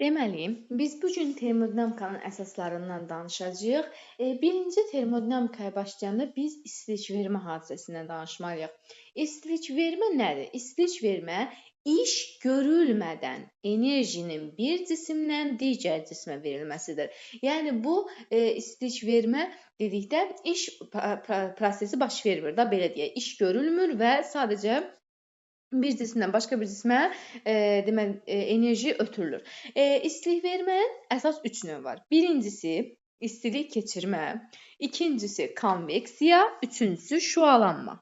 Deməli, biz bu gün termodinamikanın əsaslarından danışacağıq. Birinci termodinamikaya başlayanda biz istilik vermə hadisəsindən danışmalıyıq. İstilik vermə nədir? İstilik vermə iş görülmədən enerjinin bir cisimdən digər cismə verilməsidir. Yəni bu istilik vermə dedikdə iş prosesi baş vermir da, belə deyək. İş görülmür və sadəcə bir cisimdən başqa bir cismə deməli enerji ötürülür. İstilik vermənin əsas 3 növü var. Birincisi istilik keçirmə, ikincisi konveksiya, üçüncüsü şüalanma.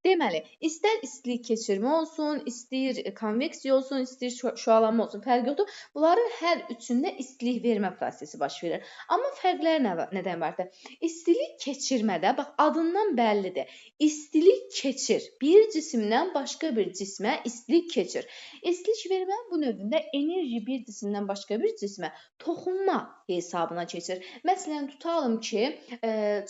Deməli, istər istilik keçirmə olsun, istəyir konveksiya olsun, istəyir şüalanma olsun, fərqi yoxdur. Bunların hər üçündə istilik vermə prosesi baş verir. Amma fərqləri nədən ibarətdir? İstilik keçirmədə, bax, adından bəllidir. İstilik keçir. Bir cisimdən başqa bir cismə istilik keçir. İstilik vermənin bu növündə enerji bir cisimdən başqa bir cismə toxunma hesabına keçir. Məsələn, tutalım ki,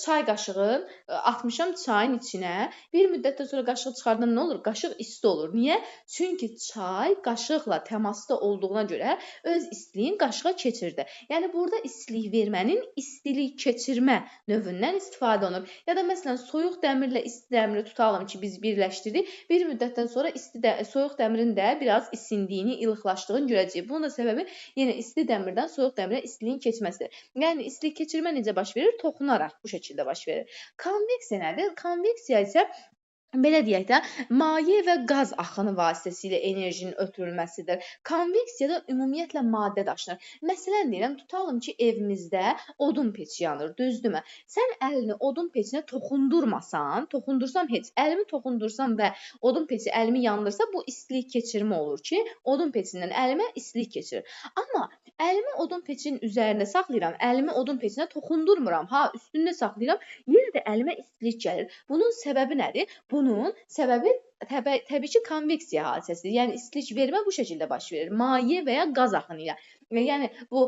çay qaşığı atmışam çayın içinə. Bir müddətdən sonra qaşığı çıxardan nə olur? Qaşıq isti olur. Niyə? Çünki çay qaşıqla təmasda olduğuna görə öz istiliyini qaşığa keçirdi. Yəni burada istilik vermənin istilik keçirmə növündən istifadə olunur. Ya da məsələn soyuq dəmirlə isti dəmiri tutalım ki, biz birləşdirdik. Bir müddətdən sonra soyuq dəmirin də biraz isindiyini, ilıqlaşdığını görəcəyik. Bunun da səbəbi yenə isti dəmirdən soyuq dəmirə istiliyin keçməsidir. Yəni istilik keçirmə necə baş verir? Toxunaraq bu şəkildə baş verir. Konveksiya nədir? Konveksiya isə belə deyək də, maye və qaz axını vasitəsilə enerjinin ötürülməsidir. Konveksiyada ümumiyyətlə maddə daşınır. Məsələn deyirəm, tutalım ki, evimizdə odun peçi yanır, düzdürmü? Sən əlini odun peçinə toxundurmasan, toxundursam heç, əlimi toxundursam və odun peçi əlimi yandırsa, bu istilik keçirmə olur ki, odun peçindən əlimə istilik keçirir. Amma əlimi odun peçinin üzərində saxlayıram, əlimi odun peçinə toxundurmuram, ha, üstündə saxlayıram, yenə də əlimə istilik gəlir. Bunun səbəbi nədir? Bunun səbəbi təbii ki, konveksiya hadisəsidir. Yəni istilik vermə bu şəkildə baş verir. Maye və ya qaz axını ilə. Yəni bu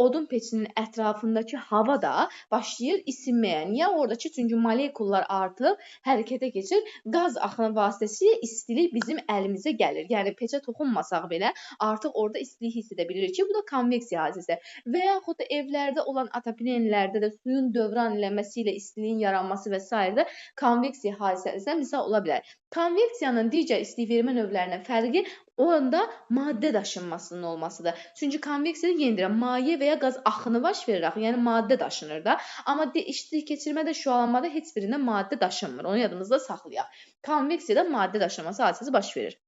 odun peçinin ətrafındakı hava da başlayır isinməyə. Niyə? Oradakı çünki molekullar artıq hərəkətə keçir. Qaz axını vasitəsilə istilik bizim əlimizə gəlir. Yəni peçə toxunmasaq belə artıq orada istilik hiss edə bilirik ki, bu da konveksiya hadisəsidir. Və yaxud da evlərdə olan otoplenlərdə də suyun dövran eləməsi ilə istiliyin yaranması və sairə də konveksiya hadisəsinə misal ola bilər. Konveksiyanın digər istilik vermə növlərindən fərqi onda maddə daşınmasının olmasıdır. Çünki konveksiyada yenə deyirəm, maye və ya qaz axını baş verir axı, yəni maddə daşınır da. Amma istilik keçirmədə, şüalanmada heç birində maddə daşınmır. Onu yadımızda saxlayaq. Konveksiyada maddə daşınması hadisəsi baş verir.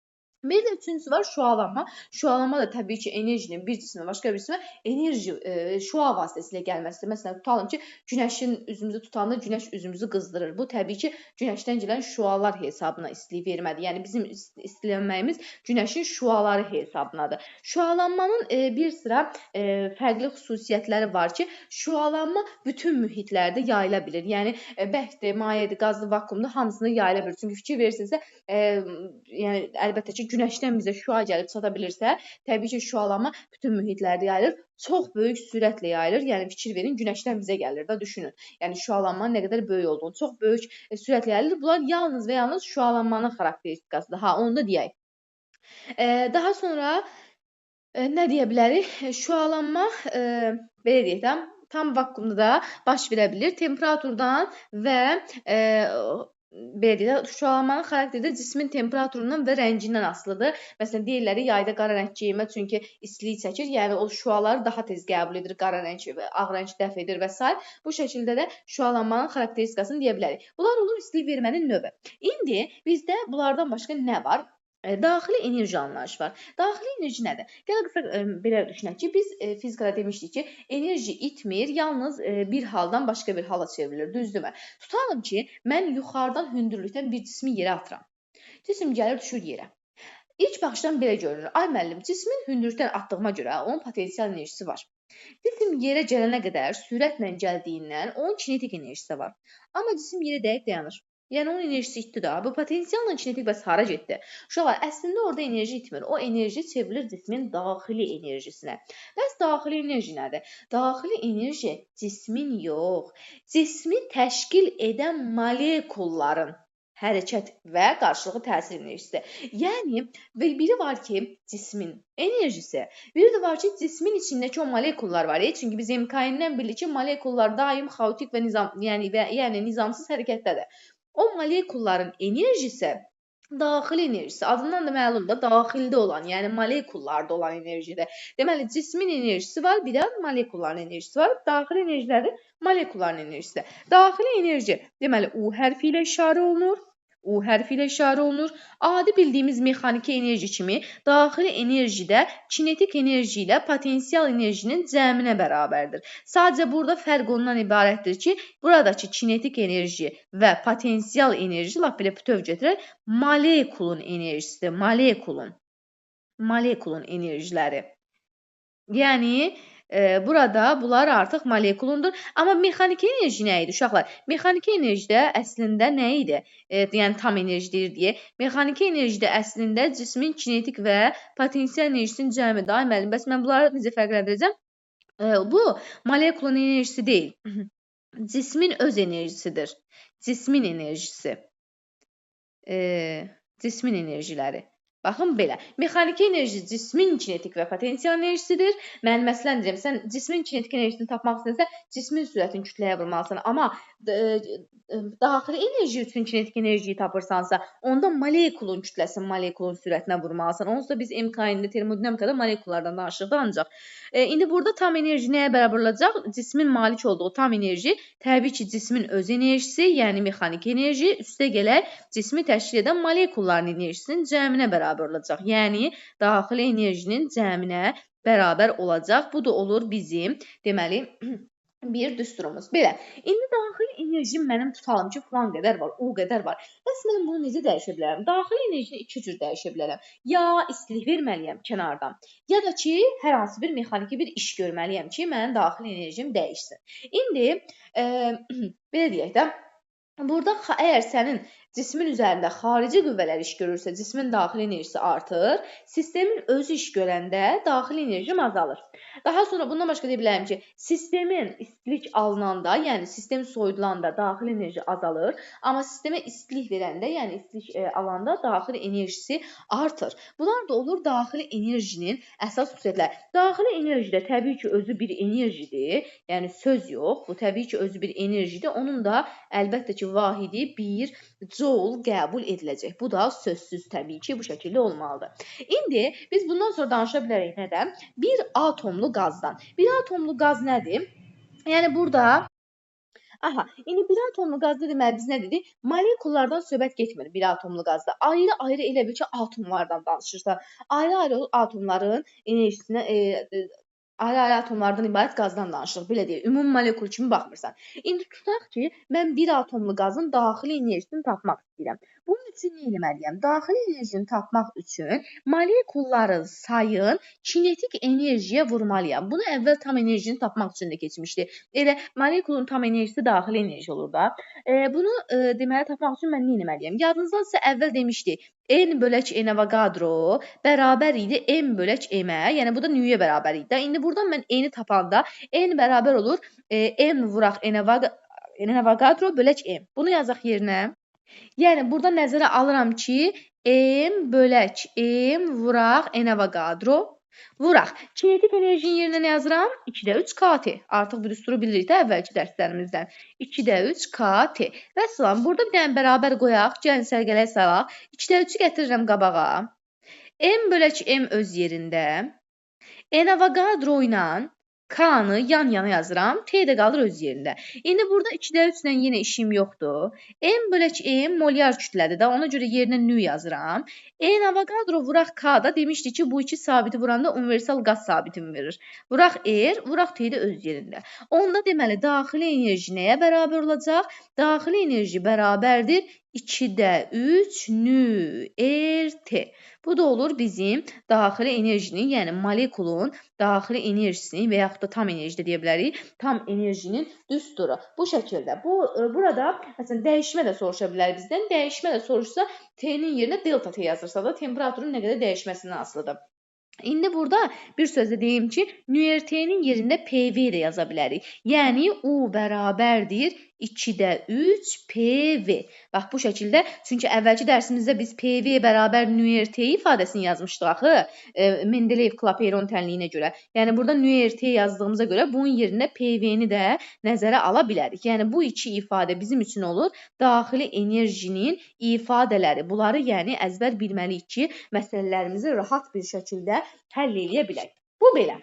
Bir də üçüncüsü var şüalanma. Şüalanma da təbii ki, enerjinin bir cismə başqa bir cismə enerji şüa vasitəsilə gəlməsidir. Məsələn, tutalım ki, günəşin üzümüzü tutanda günəş üzümüzü qızdırır. Bu təbii ki, günəşdən gələn şüalar hesabına istilik vermədir. Yəni bizim istilənməyimiz günəşin şüaları hesabınadır. Şüalanmanın bir sıra fərqli xüsusiyyətləri var ki, şüalanma bütün mühitlərdə yayıla bilir. Yəni bərkdir, mayedir, qazlı, vakuumdur, hamısını yayıla bilir. Çünki fikir verirsinizsə, yəni əlbəttə ki, günəşdən bizə şüa gəlib çata bilirsə, təbii ki, şüalanma bütün mühitlərdə yayılır. Çox böyük sürətlə yayılır. Yəni fikir verin, günəşdən bizə gəlir də, düşünün. Yəni şüalanmanın nə qədər böyük olduğunu, çox böyük sürətlə yayılır. Bunlar yalnız və yalnız şüalanmanın xarakteristikasıdır. Ha, onu da deyək. Daha sonra nə deyə bilərik? Şüalanma, belə deyək də, tam vakuumda da baş verə bilir. Temperaturdan və belə deyək də, şüalanmanın xarakteri də cismin temperaturundan və rəngindən asılıdır. Məsələn, deyirlər yayda qara rəng geyinmə, çünki istilik çəkir. Yəni o şüaları daha tez qəbul edir, qara rəng və ağ rəng dəf edir və sair. Bu şəkildə də şüalanmanın xarakteristikasını deyə bilərik. Bunlar olur istilik vermənin növü. İndi bizdə bunlardan başqa nə var? Daxili enerji anlayışı var. Daxili enerji nədir? Gəl qısa belə düşünək ki, biz fizikada demişdik ki, enerji itmir, yalnız bir haldan başqa bir hala çevrilir, düzdürmü? Tutalım ki, mən yuxarıdan hündürlükdən bir cismi yerə atıram. Cisim gəlir, düşür yerə. İlk baxışdan belə görünür. Ay müəllim, cismin hündürlükdən atdığıma görə onun potensial enerjisi var. Cisim yerə gələnə qədər sürətlə gəldiyindən onun kinetik enerjisi var. Amma cisim yerə dəyib dayanır. Yəni onun enerjisi itdi də. Bu potensialla kinetik bəs hara getdi? Uşaqlar, əslində orada enerji itmir. O enerji çevrilir cismin daxili enerjisinə. Bəs daxili enerji nədir? Daxili enerji cismin yox, cismi təşkil edən molekulların Hərəkət və qarşılıqlı təsir enerjisi. Yəni, biri var ki, cismin enerjisi, biri də var ki, cismin içindəki o molekullar var. Çünki biz MKN-dən bilirik ki, molekullar daim xaotik və yəni nizamsız hərəkətdədir. O molekulların enerjisi daxili enerjisi, adından da məlumdur, daxildə olan, yəni molekullarda olan enerjidir. Deməli, cismin enerjisi var, bir də molekulların enerjisi var. Daxili enerjiləri molekulların enerjisidir. Daxili enerji, deməli, U hərfi ilə işarə olunur. U hərfi ilə işarə olunur. Adi bildiyimiz mexaniki enerji kimi daxili enerji də kinetik enerji ilə potensial enerjinin cəminə bərabərdir. Sadəcə burada fərq ondan ibarətdir ki, buradakı kinetik enerji və potensial enerji lap belə bütöv götürək, molekulun enerjisidir. Molekulun enerjiləri. Yəni, burada bunlar artıq molekulundur. Amma mexaniki enerji nə idi uşaqlar? Mexaniki enerji də əslində nə idi? Yəni tam enerji deyir deyə. Mexaniki enerji də əslində cismin kinetik və potensial enerjisinin cəmidir. Ay müəllim, bəs mən bunları necə fərqləndirəcəm? Bu molekulun enerjisi deyil. Cismin öz enerjisidir. Cismin enerjisi. Cismin enerjiləri. Baxın belə. Mexaniki enerji cismin kinetik və potensial enerjisidir. Mən məsələn deyirəm, sən cismin kinetik enerjisini tapmaq istəsən, cismin sürətini kütləyə vurmalısan. Amma daxili enerji üçün kinetik enerjiyi tapırsansa, onda molekulun kütləsini molekulun sürətinə vurmalısan. Onsuz da biz MKN-də, termodinamikada molekullardan danışırıq ancaq. İndi burada tam enerji nəyə bərabər olacaq? Cismin malik olduğu tam enerji təbii ki, cismin öz enerjisi, yəni mexaniki enerji, üstə gələk cismi təşkil edən molekulların enerjisinin cəminə bərabər olacaq. Yəni, daxili enerjinin cəminə bərabər olacaq. Bu da olur bizim, deməli, bir düsturumuz. Belə, indi daxili enerjim mənim tutalım ki, filan qədər var, U qədər var. Bəs mən bunu necə dəyişə bilərəm? Daxili enerjini iki cür dəyişə bilərəm. Ya istilik verməliyəm kənardan, ya da ki, hər hansı bir mexaniki bir iş görməliyəm ki, mənim daxili enerjim dəyişsin. İndi, belə deyək də, burada əgər sənin cismin üzərində xarici qüvvələr iş görürsə, cismin daxili enerjisi artır, sistemin özü iş görəndə daxili enerjim azalır. Daha sonra bundan başqa deyə bilərəm ki, sistemin istilik alınanda, yəni sistem soyudulanda daxili enerji azalır, amma sistemə istilik verəndə, yəni istilik alanda daxili enerjisi artır. Bunlar da olur daxili enerjinin əsas xüsusiyyətləri. Daxili enerji də təbii ki, özü bir enerjidir, yəni söz yox, bu təbii ki, özü bir enerjidir. Onun da əlbəttə ki, vahidi bir joule qəbul ediləcək. Bu da sözsüz təbii ki, bu şəkildə olmalıdır. İndi biz bundan sonra danışa bilərik nədən? Bir atomlu qazdan. Bir atomlu qaz nədir? Yəni burada aha, indi bir atomlu qazda deməli biz nə dedik? Molekullardan söhbət getmir bir atomlu qazda. Ayrı-ayrı elə bil ki, atomlardan danışırsa, ayrı-ayrı atomların enerjisinə, ayrı-ayrı atomlardan ibarət qazdan danışırıq. Belə deyək, ümumi molekul kimi baxmırsan. İndi tutaq ki, mən bir atomlu qazın daxili enerjisini tapmaq istəyirəm. Bunun üçün nə etməliyəm? Daxili enerjini tapmaq üçün molekulların sayın kinetik enerjiyə vurmalıyam. Bunu əvvəl tam enerjini tapmaq üçün də keçmişdik. Elə molekulun tam enerjisi daxili enerji olur da. Bunu deməli tapmaq üçün mən nə etməliyəm? Yadınızdadırsa əvvəl demişdik. N bölək N Avogadro bərabər idi M bölək M-ə, yəni bu da nüyə bərabər idi. İndi buradan mən N-i tapanda N bərabər olur M vuraq N Avogadro bölək M. Bunu yazaq yerinə. Yəni burada nəzərə alıram ki, M bölək M vuraq N Avogadro vuraq. Kinetik enerjinin yerinə nə yazıram? 2-də 3 KT. Artıq bu düsturu bilirik də əvvəlki dərslərimizdən. 2-də 3 KT. Vəssalam, burada bir dənə bərabər qoyaq. Gəlin sərgələyə salaq. 2-də 3-ü gətirirəm qabağa. M bölək M öz yerində. N Avogadro ilə K-nı yan-yana yazıram. T də qalır öz yerində. İndi burada 2-də 3 ilə yenə işim yoxdur. M bölək M molyar kütlədir də. Ona görə yerinə nü yazıram. N Avogadro vuraq K da demişdik ki, bu iki sabiti vuranda universal qaz sabitini verir. Vuraq R, vuraq T də öz yerində. Onda deməli, daxili enerji nəyə bərabər olacaq? Daxili enerji bərabərdir 2-də 3 nü R T. Bu da olur bizim daxili enerjinin, yəni molekulun daxili enerjisinin və yaxud da tam enerji də deyə bilərik, tam enerjinin düsturu. Bu şəkildə. Burada məsələn dəyişmə də soruşa bilər bizdən. Dəyişmə də soruşsa T-nin yerinə delta T yazırsa da temperaturun nə qədər dəyişməsindən asılıdır. İndi burada bir sözlə deyim ki, nü R T-nin yerində PV də yaza bilərik. Yəni U bərabərdir 2,3 PV. Bax, bu şəkildə, çünki əvvəlki dərsimizdə biz PV bərabər nü RT ifadəsini yazmışdıq axı, Mendeleyev-Klapeyron tənliyinə görə. Yəni, burada nü RT yazdığımıza görə bunun yerinə PV-ni də nəzərə ala bilərik. Yəni, bu iki ifadə bizim üçün olur daxili enerjinin ifadələri. Bunları, yəni, əzbər bilməliyik ki, məsələlərimizi rahat bir şəkildə həll eləyə bilək. Bu belə.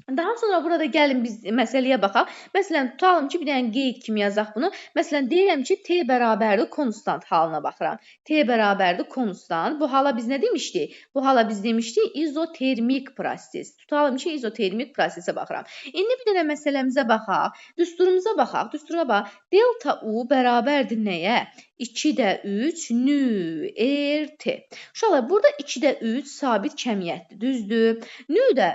Daha sonra burada gəlin biz məsələyə baxaq. Məsələn, tutalım ki, bir dənə qeyd kimi yazaq bunu. Məsələn, deyirəm ki, T bərabərdir konstant halına baxıram. T bərabərdir konstant. Bu hala biz nə demişdik? Bu hala biz demişdik izotermik proses. Tutalım ki, izotermik prosesə baxıram. İndi bir dənə məsələmizə baxaq. Düsturumuza baxaq. Düstura bax. Delta U bərabərdir nəyə? 2,3 nü RT. Uşaqlar, burada 2,3 sabit kəmiyyətdir, düzdür? Nü də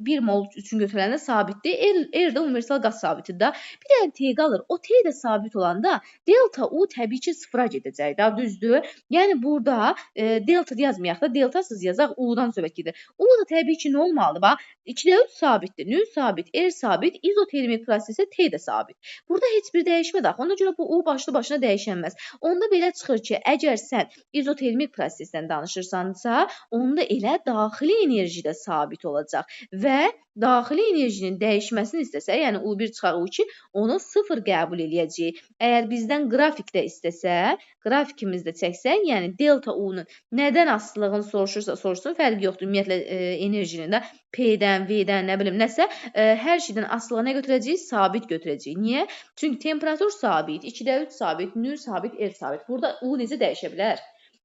1 mol üçün götürəndə sabitdir. R də universal qaz sabitidir da. Bir dənə T qalır. O T də sabit olanda delta U təbii ki sıfıra gedəcək da, düzdür? Yəni burada delta yazmayaq da, deltasız yazaq, U-dan söhbət gedir. U da təbii ki nə olmalıdır? Bax, 2,3 sabitdir, nü sabit, R sabit, izotermik prosesə T də sabit. Burada heç bir dəyişmə də, ona görə bu U başlı başına dəyişənməz. Onda belə çıxır ki, əgər sən izotermik prosesdən danışırsansa, onda elə daxili enerji də sabit olacaq və daxili enerjinin dəyişməsini istəsə, yəni U1 çıxar U2, onu 0 qəbul eləyəcəyik. Əgər bizdən qrafikdə istəsə, qrafikimizdə çəksək, yəni delta U-nun nədən asılılığını soruşursa soruşsun, fərqi yoxdur. Ümumiyyətlə enerjinin də P-dən, V-dən, nə bilim, nəsə, hər şeydən asılılığı nə götürəcəyik? Sabit götürəcəyik. Niyə? Çünki temperatur sabit, 2,3 sabit, nü sabit, R sabit. Burada U necə dəyişə bilər?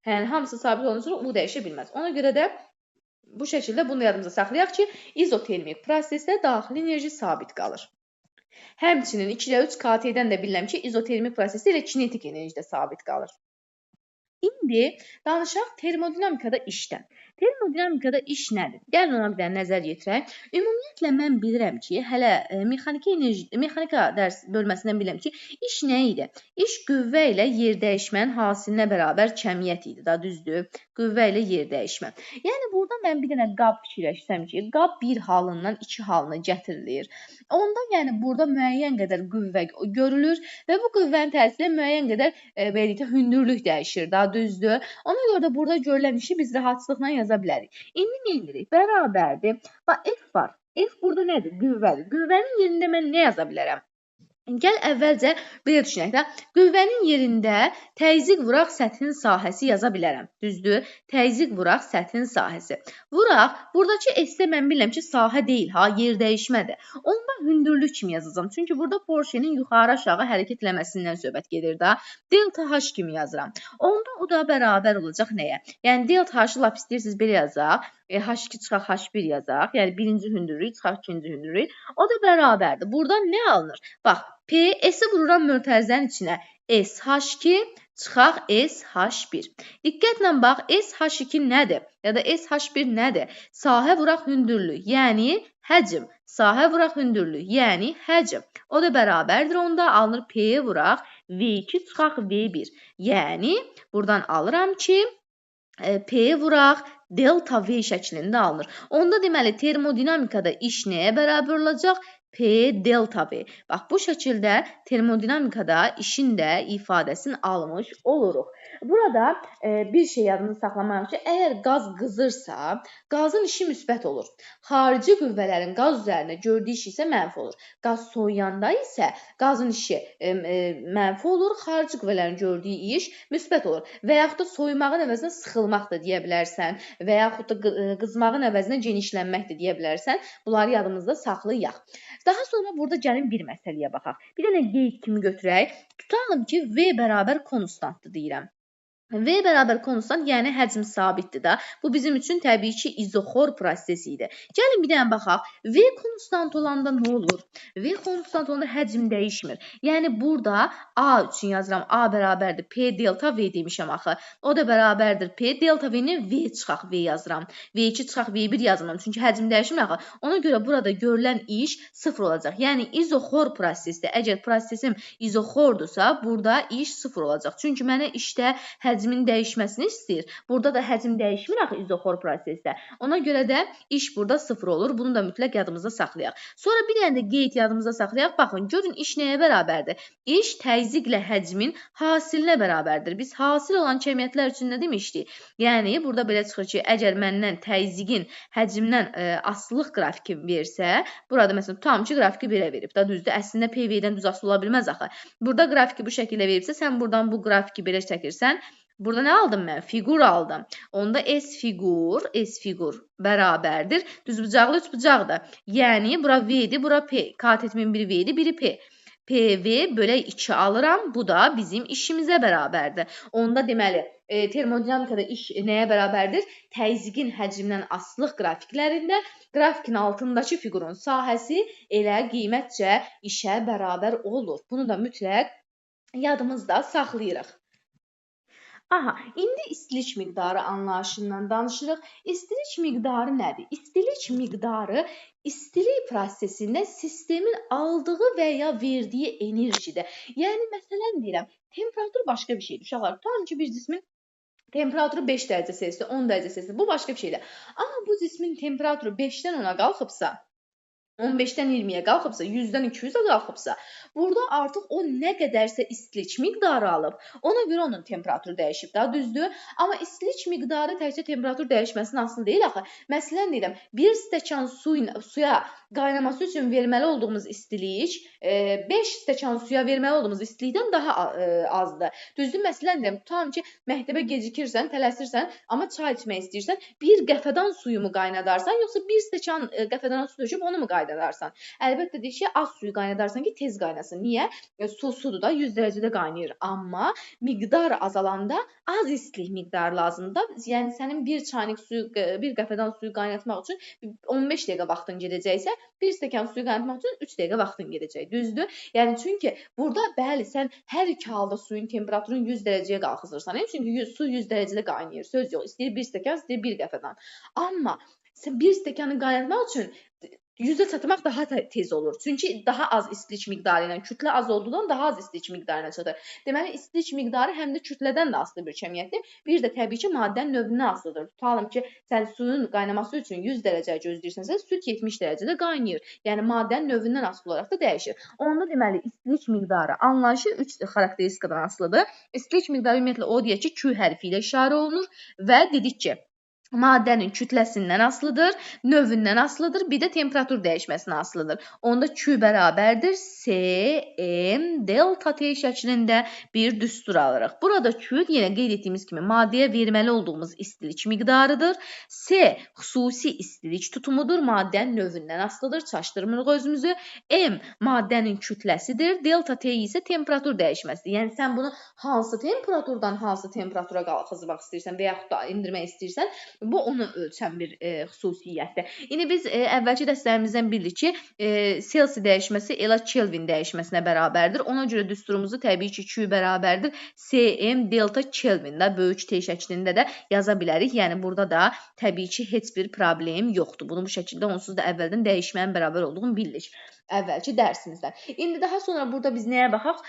Yəni, hamısı sabit olunca sonra U dəyişə bilməz. Ona görə də bu şəkildə bunu yadımıza saxlayaq ki, izotermik prosesdə daxili enerji sabit qalır. Həmçinin 2,3 KT-dən də bilirəm ki, izotermik prosesdə elə kinetik enerji də sabit qalır. İndi danışaq termodinamikada işdən. Termodinamikada iş nədir? Gəlin ona bir dənə nəzər yetirək. Ümumiyyətlə mən bilirəm ki, hələ mexanika dərs bölməsindən bilirəm ki, iş nə idi? İş qüvvə ilə yer dəyişmənin hasilinə bərabər kəmiyyət idi, da düzdür? Qüvvə ilə yer dəyişmə. Yəni burada mən bir dənə qab fikirləşsəm ki, qab bir halından iki halına gətirilir. Onda yəni burada müəyyən qədər qüvvə görülür və bu qüvvənin təsirilə müəyyən qədər belə deyək də hündürlük dəyişir, da düzdür? Ona görə də burada görülən işi biz rahatçılıqla yaza bilərik. İndi nə edirik? Bərabərdir. Bax, F var. F burada nədir? Qüvvədir. Qüvvənin yerində mən nə yaza bilərəm? Gəl əvvəlcə belə düşünək də. Qüvvənin yerində təzyiq vuraq səthin sahəsi yaza bilərəm. Düzdür? Təzyiq vuraq səthin sahəsi. Vuraq, buradakı S-də mən bilirəm ki, sahə deyil, ha, yer dəyişmədir. Onda hündürlük kimi yazacağam. Çünki burada Porschenin yuxarı-aşağı hərəkət eləməsindən söhbət gedir də. Delta H kimi yazıram. Onda o da bərabər olacaq nəyə? Yəni delta H-ı lap istəyirsiniz belə yazaq. H2 çıxaq H1 yazaq. Yəni birinci hündürlük çıxaq ikinci hündürlük. O da bərabərdir. Buradan nə alınır? Bax, P, S-i vururam mötərizənin içinə. SH2 çıxaq SH1. Diqqətlə bax, SH2 nədir? Ya da SH1 nədir? Sahə vuraq hündürlük, yəni həcm. Sahə vuraq hündürlük, yəni həcm. O da bərabərdir. Onda alınır P vuraq V2 çıxaq V1. Yəni buradan alıram ki, P vuraq delta V şəklində alınır. Onda deməli termodinamikada iş nəyə bərabər olacaq? P delta V. Bax, bu şəkildə termodinamikada işin də ifadəsini almış oluruq. Burada bir şey yadınızda saxlamalıyam ki, əgər qaz qızırsa, qazın işi müsbət olur. Xarici qüvvələrin qaz üzərində gördüyü iş isə mənfi olur. Qaz soyuyanda isə qazın işi mənfi olur, xarici qüvvələrin gördüyü iş müsbət olur. Və yaxud da soyumağın əvəzinə sıxılmaq da deyə bilərsən, və yaxud da qızmağın əvəzinə genişlənmək də deyə bilərsən. Bunları yadımızda saxlayaq. Daha sonra burada gəlin bir məsələyə baxaq. Bir dənə qeyd kimi götürək. Tutalım ki, V bərabər konstantdır deyirəm. V bərabər konstant, yəni həcm sabitdir da. Bu bizim üçün təbii ki, izoxor prosesi idi. Gəlin bir dənə baxaq. V konstant olanda nə olur? V konstant olanda həcm dəyişmir. Yəni burada A üçün yazıram. A bərabərdir P delta V demişəm axı. O da bərabərdir P delta V-ni V çıxaq V yazıram. V2 çıxaq V1 yazmam. Çünki həcm dəyişmir axı. Ona görə burada görülən iş sıfır olacaq. Yəni izoxor prosesdə əgər prosesim izoxordursa, burada iş sıfır olacaq. Çünki mənə işdə həcm Həcmin dəyişməsini istəyir. Burada da həcm dəyişmir axı izoxor prosesdə. Ona görə də iş burada 0 olur. Bunu da mütləq yadımızda saxlayaq. Sonra bir dənə də qeyd yadımızda saxlayaq. Baxın, görün iş nəyə bərabərdir? İş təzyiqlə həcmin hasilinə bərabərdir. Biz hasil olan kəmiyyətlər üçün nə demişdik? Yəni, burada belə çıxır ki, əgər məndən təzyiqin həcmdən asılılıq qrafiki versə, burada məsələn, tutalım ki, qrafiki belə verib. Da düzdür, əslində PV-dən düz asılı ola bilməz axı. Burada qrafiki bu şəkildə veribsə, sən buradan bu qrafiki belə çəkirsən. Burada nə aldım mən? Fiqur aldım. Onda S fiqur bərabərdir. Düzbucaqlı üçbucaqdır. Yəni, bura V-dir, bura P. Katetimin biri V-dir, biri P. PV bölək 2 alıram. Bu da bizim işimizə bərabərdir. Onda deməli, termodinamikada iş nəyə bərabərdir? Təzyiqin həcmdən asılılıq qrafiklərində qrafikin altındakı fiqurun sahəsi elə qiymətcə işə bərabər olur. Bunu da mütləq yadımızda saxlayırıq. Aha, indi istilik miqdarı anlayışından danışırıq. İstilik miqdarı nədir? İstilik miqdarı istilik prosesində sistemin aldığı və ya verdiyi enerjidir. Yəni, məsələn deyirəm, temperatur başqa bir şeydir. Uşaqlar, tutalım ki, bir cismin temperaturu 5 dərəcə Selsi, 10 dərəcə Selsi, bu başqa bir şeydir. Amma bu cismin temperaturu 5-dən 10-a qalxıbsa, 15-dən 20-yə qalxıbsa, 100-dən 200-ə qalxıbsa, burada artıq o nə qədərsə istilik miqdarı alıb, ona görə onun temperaturu dəyişib, daha düzdür. Amma istilik miqdarı təkcə temperatur dəyişməsinin asılı deyil axı. Məsələn deyirəm, bir stəkan suya qaynaması üçün verməli olduğumuz istilik, 5 stəkan suya verməli olduğumuz istilikdən daha azdır. Düzdür, məsələn deyirəm, tutalım ki, məktəbə gecikirsən, tələsirsən, amma çay içmək istəyirsən, bir qəfədan suyu mu qaynadarsan, yoxsa bir stəkan qəfədan su töküb onu mu qaynadarsan? Əlbəttə deyir ki, az suyu qaynadarsan ki, tez qaynasın. Niyə? Su sudur da, 100 dərəcədə qaynayır. Amma miqdar azalanda az istilik miqdarı lazımdır. Yəni, sənin bir çaynik suyu, bir qəfədan suyu qaynatmaq üçün 15 dəqiqə vaxtın gedəcəksə, bir stəkan suyu qaynatmaq üçün 3 dəqiqə vaxtın gedəcək. Düzdür? Yəni, çünki burada, bəli, sən hər iki halda suyun temperaturunu 100 dərəcəyə qalxızırsan. Çünki su 100 dərəcədə qaynayır. Söz yox. İstəyir bir stəkan, istəyir bir qəfədan. Amma sən bir stəkanı qaynatmaq üçün 100-ə çatmaq daha tez olur. Çünki daha az istilik miqdarı ilə, kütlə az olduğundan daha az istilik miqdarı ilə çatır. Deməli, istilik miqdarı həm də kütlədən də asılı bir kəmiyyətdir. Bir də təbii ki, maddənin növündən asılıdır. Tutalım ki, sən suyun qaynaması üçün 100 dərəcə gözləyirsənsə, süd 70 dərəcədə qaynayır. Yəni, maddənin növündən asılı olaraq da dəyişir. Onda deməli, istilik miqdarı anlayışı 3 xarakteristikadan asılıdır. İstilik miqdarı ümumiyyətlə o deyək ki, Q hərfi ilə işarə olunur və dedik ki, maddənin kütləsindən asılıdır, növündən asılıdır, bir də temperatur dəyişməsindən asılıdır. Onda Q bərabərdir S, M, delta T şəklində bir düstur alırıq. Burada Q yenə qeyd etdiyimiz kimi maddəyə verməli olduğumuz istilik miqdarıdır. S xüsusi istilik tutumudur, maddənin növündən asılıdır, çaşdırmırıq özümüzü. M maddənin kütləsidir, delta T isə temperatur dəyişməsidir. Yəni sən bunu hansı temperaturdan hansı temperatura qalxızmaq istəyirsən və yaxud da indirmək istəyirsən, bu onu ölçən bir xüsusiyyətdir. İndi biz əvvəlki dərslərimizdən bildik ki, Selsi dəyişməsi elə Kelvin dəyişməsinə bərabərdir. Ona görə düsturumuzu təbii ki, Q bərabərdir SM delta Kelvin də böyük T şəklində də yaza bilərik. Yəni burada da təbii ki, heç bir problem yoxdur. Bunu bu şəkildə onsuz da əvvəldən dəyişmənin bərabər olduğunu bildik əvvəlki dərsimizdən. İndi daha sonra burada biz nəyə baxaq?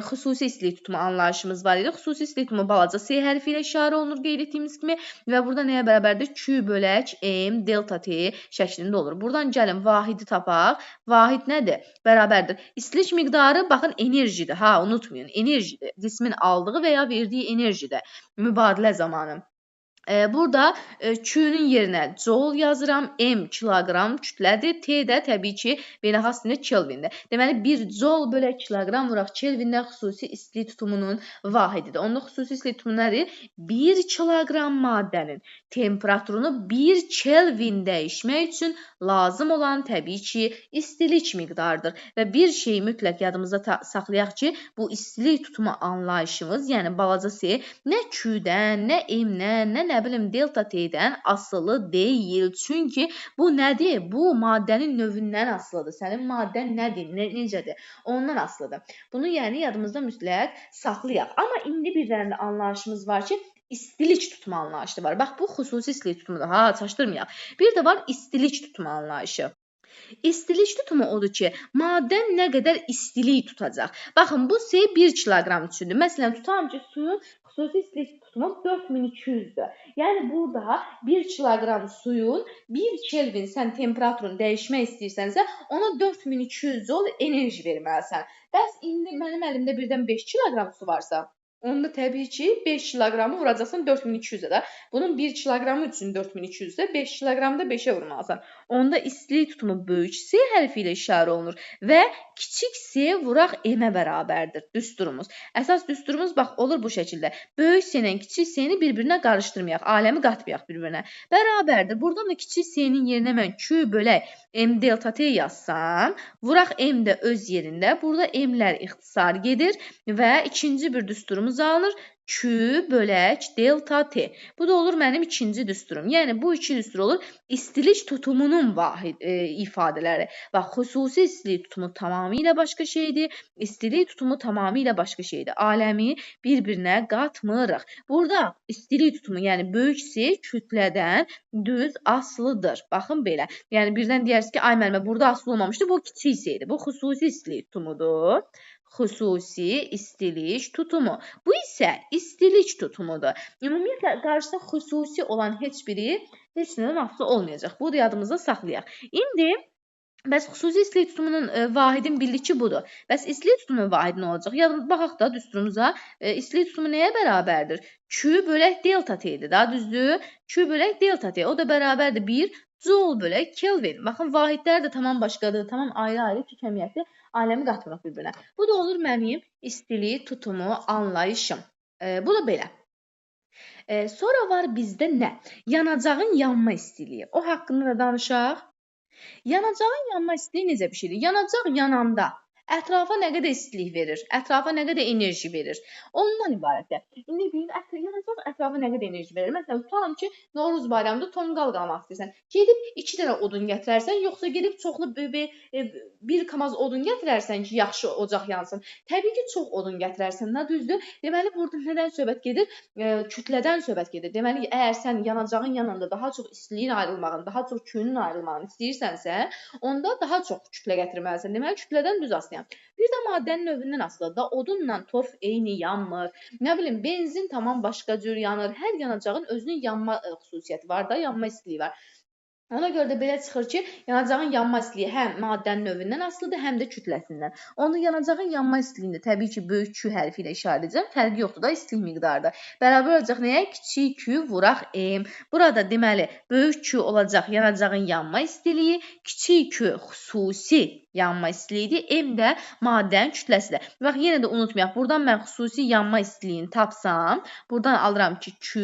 Xüsusi istilik tutumu anlayışımız var idi. Xüsusi istilik tutumu balaca S hərfi ilə işarə olunur qeyd etdiyimiz kimi və burada nəyə bərabərdir? Q bölək M delta T şəklində olur. Buradan gəlin vahidi tapaq. Vahid nədir? Bərabərdir. İstilik miqdarı baxın enerjidir. Ha, unutmayın. Enerjidir. Cismin aldığı və ya verdiyi enerjidir. Mübadilə zamanı. Burada Q-nün yerinə joule yazıram, M kiloqram kütlədir, T də təbii ki, beynəlxalq sistemdə Kelvindir. Deməli, 1 joule bölək kiloqram vuraq Kelvində xüsusi istilik tutumunun vahididir. Onda xüsusi istilik tutumu nədir? 1 kiloqram maddənin temperaturunu 1 Kelvin dəyişmək üçün lazım olan təbii ki, istilik miqdarıdır. Və bir şeyi mütləq yadımızda saxlayaq ki, bu istilik tutumu anlayışımız, yəni balaca S, nə Q-dən, nə M-dən, nə bilim delta T-dən asılı deyil. Çünki bu nədir? Bu maddənin növündən asılıdır. Sənin maddən nədir, necədir? Ondan asılıdır. Bunu yəni yadımızda mütləq saxlayaq. Amma indi bir dənə də anlayışımız var ki, istilik tutumu anlayışı var. Bax, bu xüsusi istilik tutumudur. Ha, çaşdırmayaq. Bir də var istilik tutumu anlayışı. İstilik tutumu odur ki, maddə nə qədər istilik tutacaq. Baxın, bu S 1 kiloqram üçündür. Məsələn, tutalım ki, suyun Xüsusi istilik tutumu 4200-dür. Yəni burada 1 kiloqram suyun 1 Kelvin sən temperaturunu dəyişmək istəyirsənsə, ona 4200 joule enerji verməlisən. Bəs indi mənim əlimdə birdən 5 kiloqram su varsa, onda təbii ki, 5 kiloqramı vuracaqsan 4200-ə də. Bunun 1 kiloqramı üçün 4200-də, 5 kiloqramı da 5-ə vurmalısan. Onda istilik tutumu böyük S hərfi ilə işarə olunur və kiçik S vuraq M-ə bərabərdir düsturumuz. Əsas düsturumuz bax olur bu şəkildə. Böyük S ilə kiçik S-ni bir-birinə qarışdırmayaq, aləmi qatmayaq bir-birinə. Bərabərdir. Buradan da kiçik S-nin yerinə mən Q bölək M delta T yazsam, vuraq M də öz yerində. Burada M-lər ixtisar gedir və ikinci bir düsturumuz alınır. Q bölək delta T. Bu da olur mənim ikinci düsturum. Yəni bu iki düstur olur istilik tutumunun vahid ifadələri. Bax, xüsusi istilik tutumu tamamilə başqa şeydir. İstilik tutumu tamamilə başqa şeydir. Aləmi bir-birinə qatmırıq. Burada istilik tutumu, yəni böyük S kütlədən düz asılıdır. Baxın belə. Yəni birdən deyərsiniz ki, ay müəllimə burada asılı olmamışdı. Bu kiçik S idi. Bu xüsusi istilik tutumudur. Xüsusi istilik tutumu. Bu isə istilik tutumudur. Ümumiyyətlə, qarşısında xüsusi olan heç biri heç nədən asılı olmayacaq. Bunu da yadımızda saxlayaq. İndi bəs xüsusi istilik tutumunun vahidini bildik ki, budur. Bəs istilik tutumunun vahidi nə olacaq? Baxaq da düsturumuza. İstilik tutumu nəyə bərabərdir? Q bölək delta T-dir. Daha düzdür? Q bölək delta T. O da bərabərdir 1 Joule bölək Kelvin. Baxın, vahidlər də tamam başqadır. Tamam ayrı-ayrı iki kəmiyyətli aləmi qatmırıq bir-birinə. Bu da olur mənim istilik tutumu anlayışım. Bu da belə. Sonra var bizdə nə? Yanacağın yanma istiliyi. O haqqında da danışaq. Yanacağın yanma istiliyi necə bir şeydir? Yanacaq yananda ətrafa nə qədər istilik verir, ətrafa nə qədər enerji verir. Ondan ibarətdir. İndi yanacaq ətrafa nə qədər enerji verir? Məsələn, tutalım ki, Novruz bayramında tonqal qalmaq istəyirsən. Gedib 2 dənə odun gətirərsən, yoxsa gedib çoxlu bir kamaz odun gətirərsən ki, yaxşı ocaq yansın. Təbii ki, çox odun gətirərsən, nə düzdür? Deməli, burada nədən söhbət gedir? Kütlədən söhbət gedir. Deməli, əgər sən yanacağın yanında daha çox istiliyin ayrılmağını, daha çox külün ayrılmağını istəyirsənsə, onda daha çox kütlə gətirməlisən. Deməli, kütlədən düz asılıyam. Bir də maddənin növündən asılıdır da, odunla torf eyni yanmır. Nə bilim, benzin tamam başqa cür yanır. Hər yanacağın özünün yanma xüsusiyyəti var da, yanma istiliyi var. Ona görə də belə çıxır ki, yanacağın yanma istiliyi həm maddənin növündən asılıdır, həm də kütləsindən. Onu yanacağın yanma istiliyində təbii ki, böyük Q hərfi ilə işarə edəcəm. Fərqi yoxdur da, istilik miqdarıdır. Bərabər olacaq nəyə? Kiçik Q vuraq M. Burada deməli, böyük Q olacaq yanacağın yanma istiliyi, kiçik Q xüsusi yanma istiliyidir, M də maddənin kütləsidir. Bax, yenə də unutmayaq, buradan mən xüsusi yanma istiliyini tapsam, buradan alıram ki, Q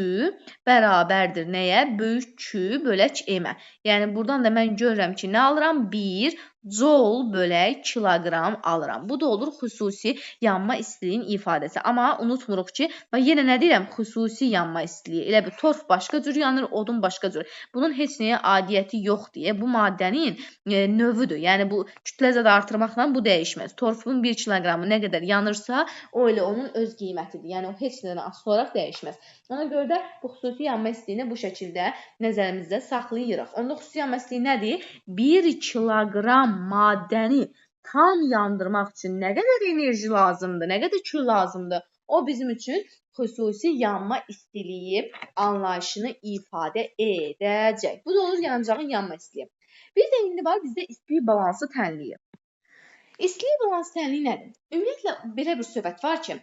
bərabərdir nəyə? Böyük Q bölək M-ə. Yəni, buradan da mən görürəm ki, nə alıram? 1 joule bölək kiloqram alıram. Bu da olur xüsusi yanma istiliyinin ifadəsi. Amma unutmuruq ki, bax, yenə nə deyirəm? Xüsusi yanma istiliyi. Elə bir torf başqa cür yanır, odun başqa cür. Bunun heç nəyə adiyyəti yox deyə bu maddənin növüdür. Yəni, bu kütlə zad artırmaqla bu dəyişməz. Torfun 1 kiloqramı nə qədər yanırsa, o elə onun öz qiymətidir. Yəni, o heç nədən asılı olaraq dəyişməz. Ona görə də bu xüsusi yanma istiliyini bu şəkildə nəzərimizdə saxlayırıq. Onda xüsusi yanma istiliyi nədir? 1 kiloqram maddəni tam yandırmaq üçün nə qədər enerji lazımdır, nə qədər kül lazımdır, o bizim üçün xüsusi yanma istiliyi anlayışını ifadə edəcək. Bu da olur yanacağın yanma istiliyi. Bir də indi var bizdə istilik balansı tənliyi. İstilik balansı tənliyi nədir? Ümumiyyətlə, belə bir söhbət var ki,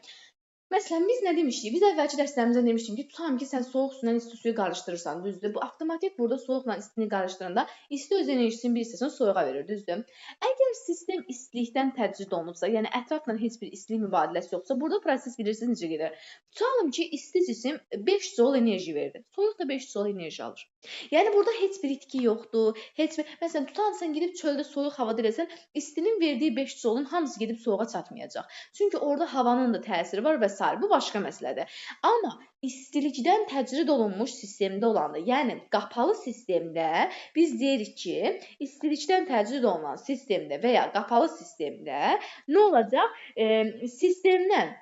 məsələn, biz nə demişdik? Biz əvvəlki dərslərimizdə demişdik ki, tutalım ki, sən soyuq su ilə isti suyu qarışdırırsan, düzdür? Bu avtomatik burada soyuqla istini qarışdıranda isti öz enerjisinin bir hissəsini soyuğa verir, düzdür? Əgər sistem istilikdən təcrid olunubsa, yəni ətrafla heç bir istilik mübadiləsi yoxsa, burada proses bilirsiniz necə gedir? Tutalım ki, isti cisim 5 joule enerji verdi. Soyuq da 5 joule enerji alır. Yəni burada heç bir itki yoxdur. Heç bir... Məsələn, tutalım sən gedib çöldə soyuq havada eləsən, istinin verdiyi 5 joule-un hamısı gedib soyuğa çatmayacaq. Çünki orada havanın da təsiri var və s. Bu başqa məsələdir. Amma istilikdən təcrid olunmuş sistemdə olanda, yəni qapalı sistemdə biz deyirik ki, istilikdən təcrid olunan sistemdə və ya qapalı sistemdə nə olacaq? Sistemdən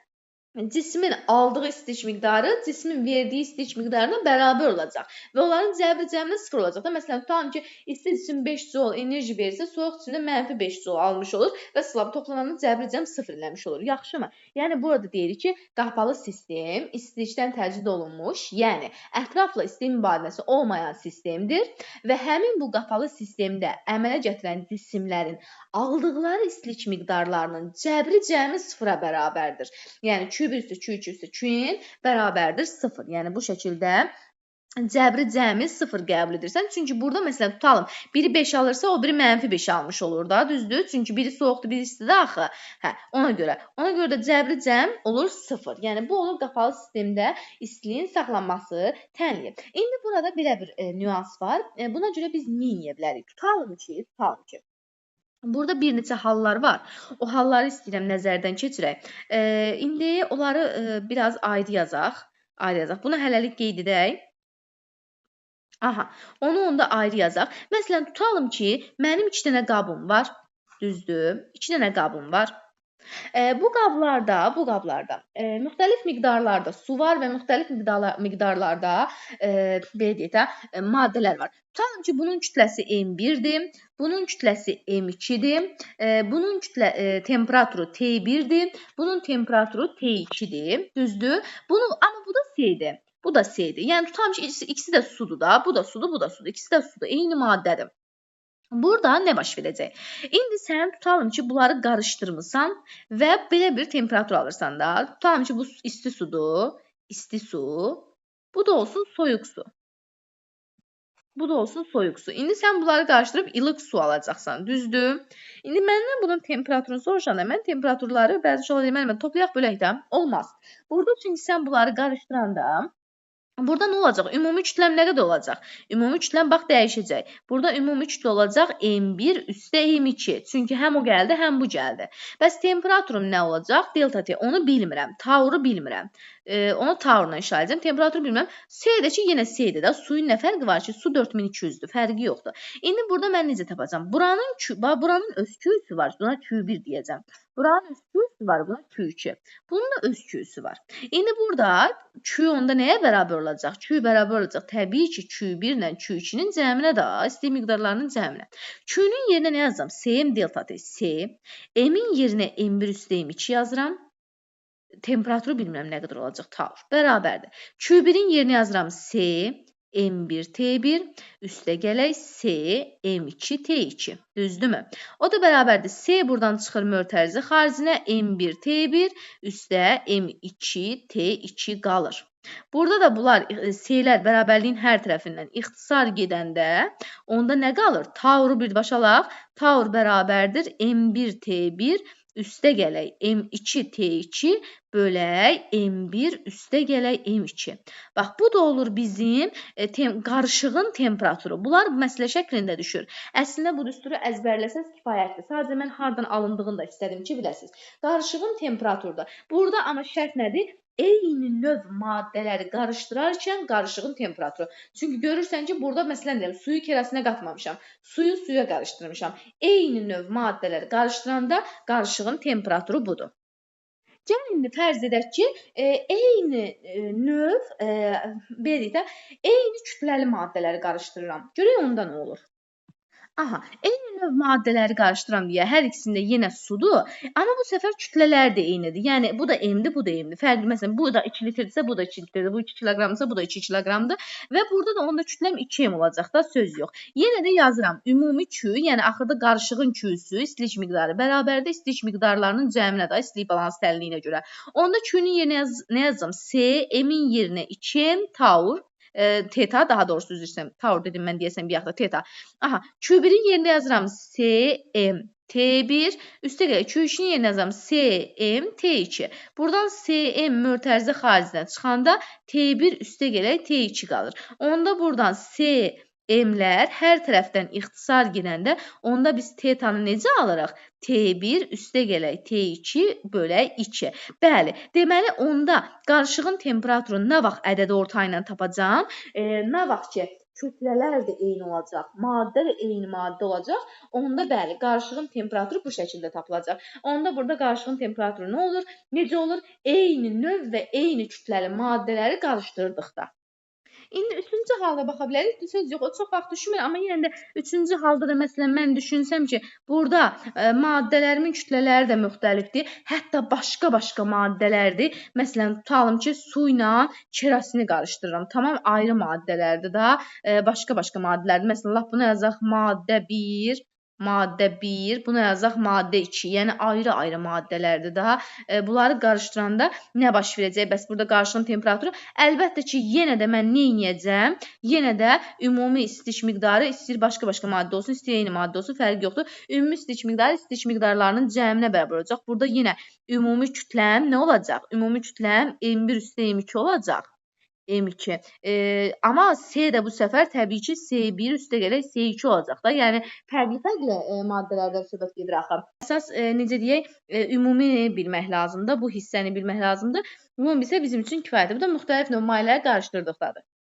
Cismin aldığı istilik miqdarı cismin verdiyi istilik miqdarına bərabər olacaq və onların cəbri cəminə 0 olacaq da. Məsələn, tutalım ki, isti cisim 5 joule enerji verirsə, soyuq cisim də mənfi 5 joule almış olur və salam toplananın cəbri cəm 0 eləmiş olur. Yaxşımı? Yəni burada deyirik ki, qapalı sistem istilikdən təcrid olunmuş, yəni ətrafla istilik mübadiləsi olmayan sistemdir və həmin bu qapalı sistemdə əmələ gətirən cisimlərin aldıqları istilik miqdarlarının cəbri cəmi 0-a bərabərdir. Yəni Q1 üstə Q2 üstə Qn bərabərdir 0. Yəni bu şəkildə cəbri cəmi 0 qəbul edirsən. Çünki burada məsələn tutalım, biri 5 alırsa, o biri mənfi 5 almış olur da, düzdür? Çünki biri soyuqdur, biri istidir axı. Hə, ona görə. Ona görə də cəbri cəm olur 0. Yəni bu olur qapalı sistemdə istiliyin saxlanması tənliyi. İndi burada belə bir nüans var. Buna görə biz nə edə bilərik? Tutalım ki. Burada bir neçə hallar var. O halları istəyirəm nəzərdən keçirək. İndi onları biraz ayrı yazaq. Ayrı yazaq. Bunu hələlik qeyd edək. Aha, onu onda ayrı yazaq. Məsələn, tutalım ki, mənim 2 dənə qabım var. Düzdür? 2 dənə qabım var. Bu qablarda müxtəlif miqdarlarda su var və müxtəlif miqdarlarda belə deyək də, maddələr var. Tutalım ki, bunun kütləsi M1-dir, bunun kütləsi M2-dir, bunun temperaturu T1-dir, bunun temperaturu T2-dir, düzdür? Bunu, amma bu da C-dir. Bu da C-dir. Yəni tutalım ki, ikisi də sudur da, bu da sudur, bu da sudur, ikisi də sudur, eyni maddədir. Burada nə baş verəcək? İndi sən tutalım ki, bunları qarışdırmısan və belə bir temperatur alırsan da. Tutalım ki, bu isti sudur, isti su. Bu da olsun soyuq su. Bu da olsun soyuq su. İndi sən bunları qarışdırıb ilıq su alacaqsan, düzdür? İndi məndən bunun temperaturunu soruşanda mən temperaturları bəzi uşaqlar deyir, müəllim, toplayaq bölək də. Olmaz. Burada çünki sən bunları qarışdıranda burada nə olacaq? Ümumi kütləm nə qədər olacaq? Ümumi kütləm bax dəyişəcək. Burada ümumi kütlə olacaq M1 üstə M2. Çünki həm o gəldi, həm bu gəldi. Bəs temperaturum nə olacaq? Delta T. Onu bilmirəm. Tauru bilmirəm. Onu taurla işarə edəcəm. Temperaturu bilmirəm. C-də ki, yenə C-də də suyun nə fərqi var ki? Su 4200-dür. Fərqi yoxdur. İndi burada mən necə tapacağam? Buranın öz Q-sü var. Buna Q1 deyəcəm. Buranın öz Q-sü var, buna Q2. Bunun da öz Q-sü var. İndi burada Q onda nəyə bərabər olacaq? Q bərabər olacaq. Təbii ki, Q1 ilə Q2-nin cəminə də, istilik miqdarlarının cəminə. Q-nün yerinə nə yazacağam? C, M delta T. C, M-in yerinə M1 üstə M2 yazıram. Temperaturu bilmirəm nə qədər olacaq. Taur bərabərdir. Q1-in yerinə yazıram C, M1 T1 üstə gələk C, M2 T2. Düzdürmü? O da bərabərdir. C buradan çıxır mötərizə xaricinə M1 T1 üstə M2 T2 qalır. Burada da bunlar C-lər bərabərliyin hər tərəfindən ixtisar gedəndə onda nə qalır? Tauru birbaşa alaq. Taur bərabərdir M1 T1 üstə gələk M2 T2 bölək M1 üstə gələk M2. Bax, bu da olur bizim qarışığın temperaturu. Bunlar məsələ şəklində düşür. Əslində, bu düsturu əzbərləsəz kifayətdir. Sadəcə mən hardan alındığını da istədim ki, biləsiniz. Qarışığın temperaturudur. Burada amma şərt nədir? Eyni növ maddələri qarışdırarkən qarışığın temperaturu. Çünki görürsən ki, burada məsələn deyim, suyu kerosinə qatmamışam. Suyu suya qarışdırmışam. Eyni növ maddələri qarışdıranda qarışığın temperaturu budur. Gəlin indi fərz edək ki, eyni növ, belə deyək də, eyni kütləli maddələri qarışdırıram. Görək onda nə olur? Aha, eyni növ maddələri qarışdıram deyə hər ikisində yenə sudur. Amma bu səfər kütlələr də eynidir. Yəni, bu da M-dir, bu da M-dir. Fərqli, məsələn, bu da 2 litrdirsə, bu da 2 litrdir, bu 2 kiloqramdırsa, bu da 2 kiloqramdır. Və burada da onda kütləm 2M olacaq da, söz yox. Yenə də yazıram, ümumi Q, yəni axırda qarışığın Q-sü, istilik miqdarı bərabərdir istilik miqdarlarının cəminə də, istilik balans tənliyinə görə. Onda Q-nün yerinə nə yazacağam? C, M-in yerinə 2M, taur. Teta, daha doğrusu üzr istəyirəm. Taur dedim mən deyəsən bir yaxda teta. Aha, Q1-in yerində yazıram C, M, T1. Üstə gələk Q2-nin yerinə yazıram C, M, T2. Buradan C, M mötərizə xaricinə çıxanda T1 üstə gələk T2 qalır. Onda buradan C, M-lər hər tərəfdən ixtisar gedəndə onda biz tetanı necə alırıq? T1 üstə gələk T2 bölək 2. Bəli, deməli onda qarışığın temperaturu nə vaxt ədədi orta ilə tapacağam? Nə vaxt ki Kütlələr də eyni olacaq, maddə də eyni maddə olacaq. Onda bəli, qarışığın temperaturu bu şəkildə tapılacaq. Onda burada qarışığın temperaturu nə olur? Necə olur? Eyni növ və eyni kütləli maddələri qarışdırdıqda. İndi üçüncü halda baxa bilərik. Söz yox, o çox vaxt düşünmür, amma yenə də üçüncü halda da məsələn mən düşünsəm ki, burada maddələrimin kütlələri də müxtəlifdir, hətta başqa-başqa maddələrdir. Məsələn, tutalım ki, su ilə kerosini qarışdırıram. Tamam ayrı maddələrdir da, başqa-başqa maddələrdir. Məsələn, lap buna yazaq maddə 1, maddə 1, buna yazaq maddə 2. Yəni ayrı-ayrı maddələrdir daha. Bunları qarışdıranda nə baş verəcək? Bəs burada qarışığın temperaturu əlbəttə ki, yenə də mən nə edəcəm? Yenə də ümumi istilik miqdarı istəyir başqa-başqa maddə olsun, istəyir eyni maddə olsun, fərqi yoxdur. Ümumi istilik miqdarı istilik miqdarlarının cəminə bərabər olacaq. Burada yenə ümumi kütləm nə olacaq? Ümumi kütləm M1 üstə M2 olacaq. M2. Amma S də bu səfər təbii ki, S1 üstə gələk S2 olacaq da. Yəni fərqli-fərqli maddələrdən söhbət gedir axı. Əsas necə deyək, ümumi bilmək lazımdır, bu hissəni bilmək lazımdır. Ümumi isə bizim üçün kifayətdir. Bu da müxtəlif növ mayeləri qarışdırdıqdadır.